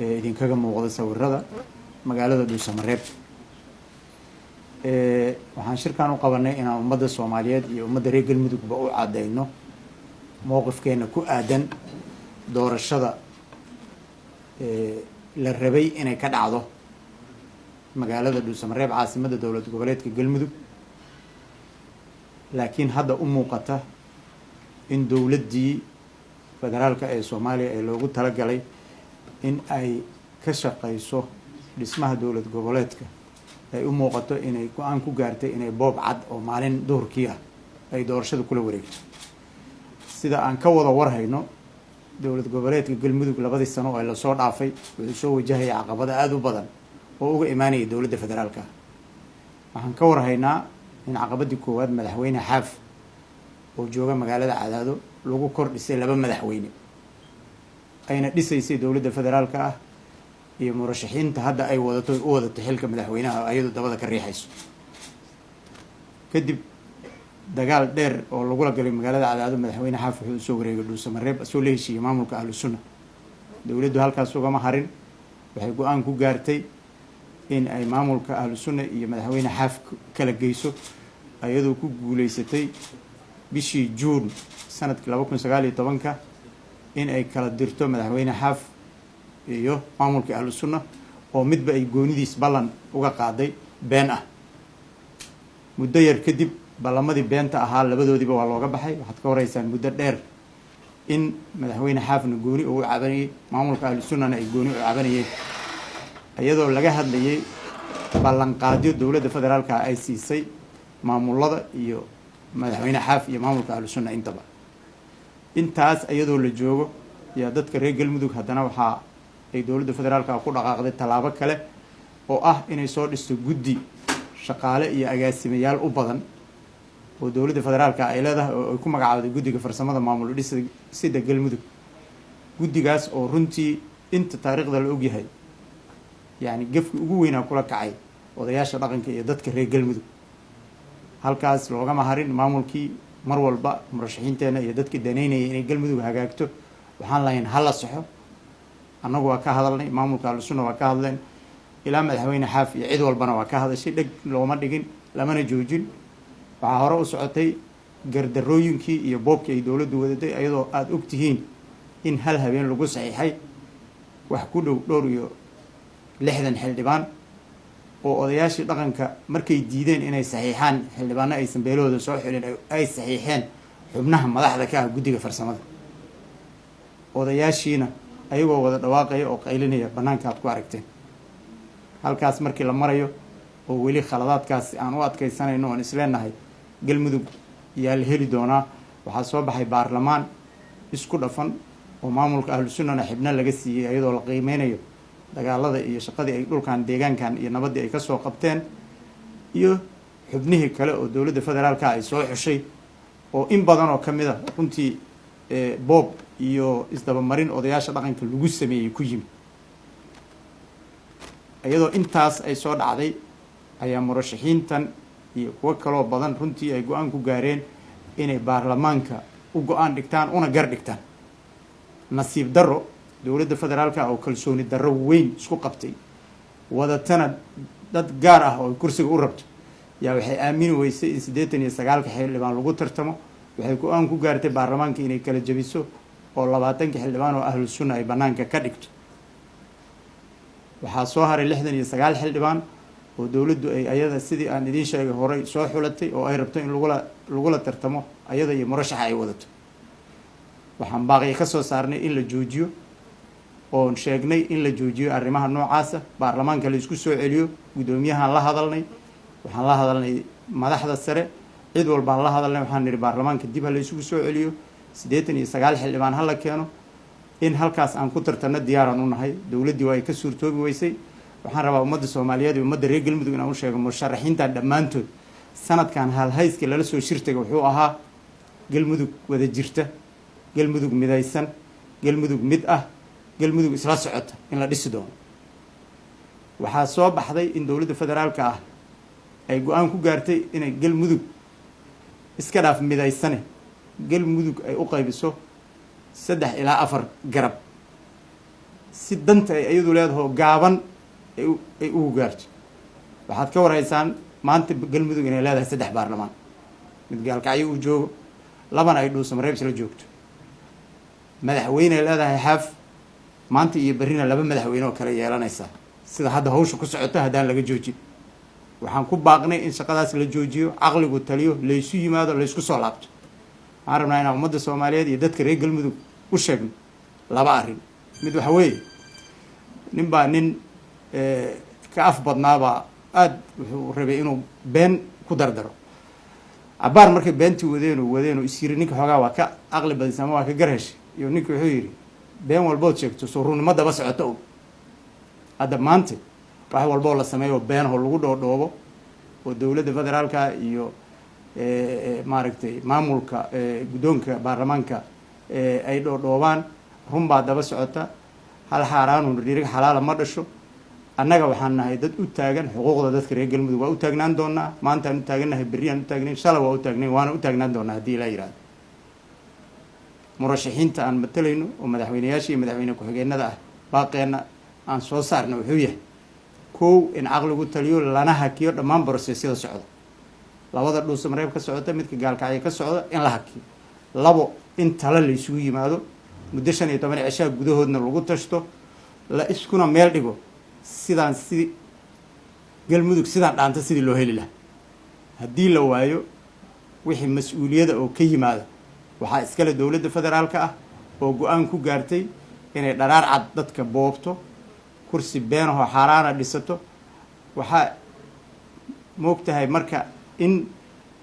Ee idinkaga muuqda sawirada magaalada Dhuusamareeb. Waxaan shirkan u qabanay inaan ummadda Soomaaliyeed iyo ummadda reer Galmudugba u caddeyno mowqifkeena ku aadan doorashada la rabay inay ka dhacdo magaalada Dhuusamareeb, caasimadda dowlad goboleedka Galmudug, laakiin hadda u muuqata in dowladdii federaalka ee Soomaaliya ee loogu talagalay in ay ka shaqeyso dhismaha dowlad goboleedka ay u muuqato inay go'aan ku gaartay inay boob cad oo maalin duhurkii ah ay doorashada kula wareegto. Sida aan ka wada warhayno, dowlad goboleedka Galmudug labadii sano oo lasoo dhaafay wuxuu soo wajahaya caqabado aada u badan oo uga imaanaya dowladda federaalka. Waxaan ka warhaynaa in caqabadii koowaad madaxweyne Xaaf oo jooga magaalada Cadaado lagu kor dhisay laba madaxweyne, ayna dhisaysay dowladda federaalka ah iyo murashaxiinta hadda ay wadato u wadato xilka madaxweynaha, ayadoo dabada ka riixayso. Kadib dagaal dheer oo lagula galay magaalada Cadaado, madaxweyne Xaaf wuxuu usoo wareegay Dhuusamareeb, asoo la heshiiyey maamulka Ahlu Sunna. Dowladdu halkaas ugama harin, waxay go'aan ku gaartay in ay maamulka Ahlu Sunna iyo madaxweyne Xaaf kala geyso, ayadoo ku guuleysatay bishii Juun sanadkii 2019-ka in ay kala dirto madaxweyne Xaaf iyo maamulkii Ahlu Sunna, oo midba ay goonidiis ballan uga qaaday been ah. Muddo yar kadib ballamadii beenta ahaa labadoodiiba waa looga baxay. Waxaad ka wareysaan muddo dheer in madaxweyne Xaafna gooni ugu cabanayay, maamulka Ahlu Sunnana ay gooni u cabanayeen, iyadoo laga hadlayay ballanqaadyo dowladda federaalka ay siisay maamulada iyo madaxweyne Xaaf iyo maamulka Ahlu Sunna intaba. Intaas iyadoo la joogo yaa dadka reer Galmudug haddana waxaa ay dowladda federaalka ku dhaqaaqday tallaabo kale oo ah inay soo dhisto guddi shaqaale iyo agaasimayaal u badan oo dowladda federaalka ay leedahay, oo ay ku magacaawday guddiga farsamada maamul dhisida Galmudug. Guddigaas oo runtii inta taariikhda la ogyahay yacni gefki ugu weynaa kula kacay odayaasha dhaqanka iyo dadka reer Galmudug. Halkaas loogama harin maamulkii. Mar walba murashaxiinteena iyo dadka daneynaya inay Galmudug hagaagto waxaan lahayn hala saxo. Annagu waa ka hadalnay, maamulka Ahlusunna waa ka hadleen, ilaa madaxweyne Xaaf iyo cid walbana waa ka hadashay. Dheg looma dhigin, lamana joojin. Waxaa hore u socotay gardarooyinkii iyo boobkii ay dowladdu wadatay, iyadoo aada og tihiin in hal habeen lagu saxiixay wax ku dhow dhowr iyo 60 xildhibaan, oo odayaashii dhaqanka markay diideen inay saxiixaan xildhibaano aysan beelahooda soo xulin, ay saxiixeen xubnaha madaxda ka ah guddiga farsamada. Odayaashiina ayagoo wada dhawaaqaya oo qaylinaya bannaanka aad ku aragteen. Halkaas markii la marayo oo weli khaladaadkaasi aan u adkaysanayno oon isleenahay Galmudug yaa la heli doonaa, waxaa soo baxay baarlamaan isku dhafan oo maamulka Ahlu Sunnana xibno laga siiyey, iyadoo la qiimeynayo dagaalada iyo shaqadii ay dhulkan, deegaankan iyo nabaddii ay kasoo qabteen, iyo xubnihii kale oo dowladda federaalka ay soo xushay, oo in badan oo ka mid a runtii boob iyo isdabamarin odayaasha dhaqanka lagu sameeyey ku yimid. Iyadoo intaas ay soo dhacday ayaa murashaxiintan iyo kuwo kaloo badan runtii ay go'aan ku gaareen inay baarlamaanka u go'aan dhigtaan una gar dhigtaan. Nasiib darro, dowladda federaalka oo kalsooni darro weyn isku qabtay, wadatana dad gaar ah oo ay kursiga u rabto, yaa waxay aamini weysay in 89-ka xildhibaan lagu tartamo. Waxay go'aan ku gaartay baarlamaanka inay kala jabiso oo 20-ka xildhibaan oo Ahlu Sunna ay bannaanka ka dhigto. Waxaa soo haray 69 xildhibaan oo dowladdu ay ayada, sidii aan idiin sheegay, horey soo xulatay oo ay rabto in lagula tartamo ayada iyo murashaxa ay wadato. Waxaan baaqiya ka soo saarnay in la joojiyo, oon sheegnay in la joojiyo arrimaha noocaasa, baarlamaanka la isku soo celiyo. Guddoomiyahaan la hadalnay, waxaan la hadalnay madaxda sare, cid walbaan la hadalnay. Waxaan nidhi baarlamaanka dib ha la isugu soo celiyo, 89 xildhibaan ha la keeno, in halkaas aan ku tartanno diyaaraan u nahay. Dowladdii waa ay ka suurtoobi weysay. Waxaan rabaa ummadda Soomaaliyeed iyo ummadda reer Galmudug inaan u sheego, musharaxiintan dhammaantood sanadkan halhayska lala soo shirtaga wuxuu ahaa Galmudug wada jirta, Galmudug midaysan, Galmudug mid ah, Galmudug isla socota in la dhisi doono. Waxaa soo baxday in dowladda federaalka ah ay go'aan ku gaartay inay Galmudug iska dhaaf midaysane, Galmudug ay u qaybiso saddex ilaa afar garab. si danta ay iyadu leedaho gaaban ay ugu gaarto. Waxaad ka warhaysaan maanta Galmudug inay leedahay 3 baarlamaan, mid Gaalkacyo uu joogo, labana ay Dhuusamareeb isla joogto. Madaxweyney leedahay Xaaf, maanta iyo berrina 2 madaxweyne oo kale yeelanaysaa sida hadda hawsha ku socota haddaan laga joojin. Waxaan ku baaqnay in shaqadaas la joojiyo, caqligu taliyo, laysu yimaado, laysku soo laabto. Waxaan rabnaa inaan ummadda Soomaaliyeed iyo dadka reer Galmudug u sheegno 2 arrin. Mid waxa weeye, nin baa nin ka af badnaabaa aada wuxuu rabay inuu been ku dardaro. Cabaar markay beentii wadeeno is yiri ninka xoogaa waa ka caqli badisa ama waa ka gar heshay, iyo ninka wuxuu yidhi been walbood sheegto soo runnimo daba socoto. Og hadda maanta wax walboo la sameeyo beenaho lagu dhoodhoobo oo dowladda federaalka iyo maaragtay maamulka guddoonka baarlamaanka ay dhoodhoobaan, run baa daba socota. Hal xaaraanun dhirig xalaala ma dhasho. Annaga waxaan nahay dad u taagan xuquuqda dadka reer Galmudug, waa u taagnaan doonaa. Maantaan u taagannahay, berriaan u taagnayn, shala waa u taagnayn, waana u taagnaan doonaa haddii ilaa yihahdo. Murashaxiinta aan matalayno oo madaxweyneyaasha iyo madaxweyne ku-xigeenada ah, baaqeenna aan soo saarna wuxuu yahay: kow, in caqligu taliyo, lana hakiyo dhammaan process-yada socda, labada Dhuusamareeb ka socota, midka Gaalkacyo ka socda, in la hakiyo. 2, in talo la isugu yimaado muddo 15 cishaa gudahoodna lagu tashto, la iskuna meel dhigo sidaan si Galmudug sidaan dhaanta sidii loo heli lahaa. Haddii la waayo, wixii mas-uuliyada oo ka yimaada waxaa iskale dowladda federaalka ah oo go-aan ku gaartay inay dharaar cad dadka boobto, kursi beenahoo xaaraana dhisato. Waxaa moog tahay marka in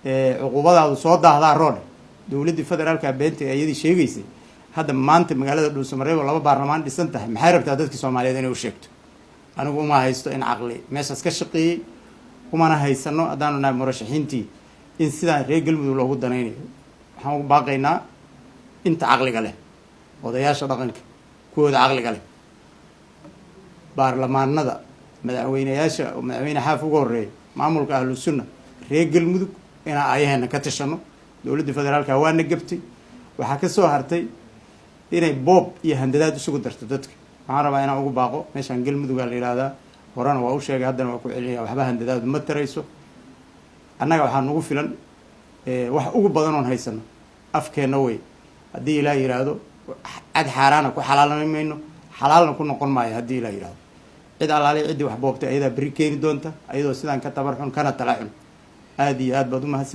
cuquubadaadu soo daahdaa roone. Dowladdii federaalka beenta iyadii sheegaysay hadda maanta magaalada Dhuusamareeb oo 2 baarlamaan dhisan tahay, maxay rabtaa dadkii Soomaaliyeed inay u sheegto? Anigu uma haysto in caqli meeshaas ka shaqeeyey, umana haysano haddaanu nahay murashaxiintii in sidaan reer Galmudug loogu danaynayo. Waxaan ugu baaqaynaa inta caqliga leh, odayaasha dhaqanka kuwooda caqliga leh, baarlamaanada, madaxweyneyaasha oo madaxweyne Xaaf uga horreeya, maamulka Ahlu Sunna, reer Galmudug inaan ayaheena ka tashano. Dowladda federaalka waana gabtay. Waxaa ka soo hartay inay boob iyo handadaad isugu darto dadka. Waxaan rabaa inaan ugu baaqo meeshaan Galmudugaa la yihahdaa, horena waa u sheegay, haddana waa ku celinaya: waxba handadaadu ma tarayso. Annaga waxaa nagu filan wax ugu badan oon haysano afkeenna wey. Haddii Ilaah yidhaahdo, cad xaaraana ku xalaalnay mayno, xalaalna ku noqon maayo. Haddii Ilaah yidhahdo, cid allaaliy ciddii wax boobtay ayadaa berri keeni doonta ayadoo sidaan ka tabar xun kana tala xun. Aada iyo aad baad umahadsan.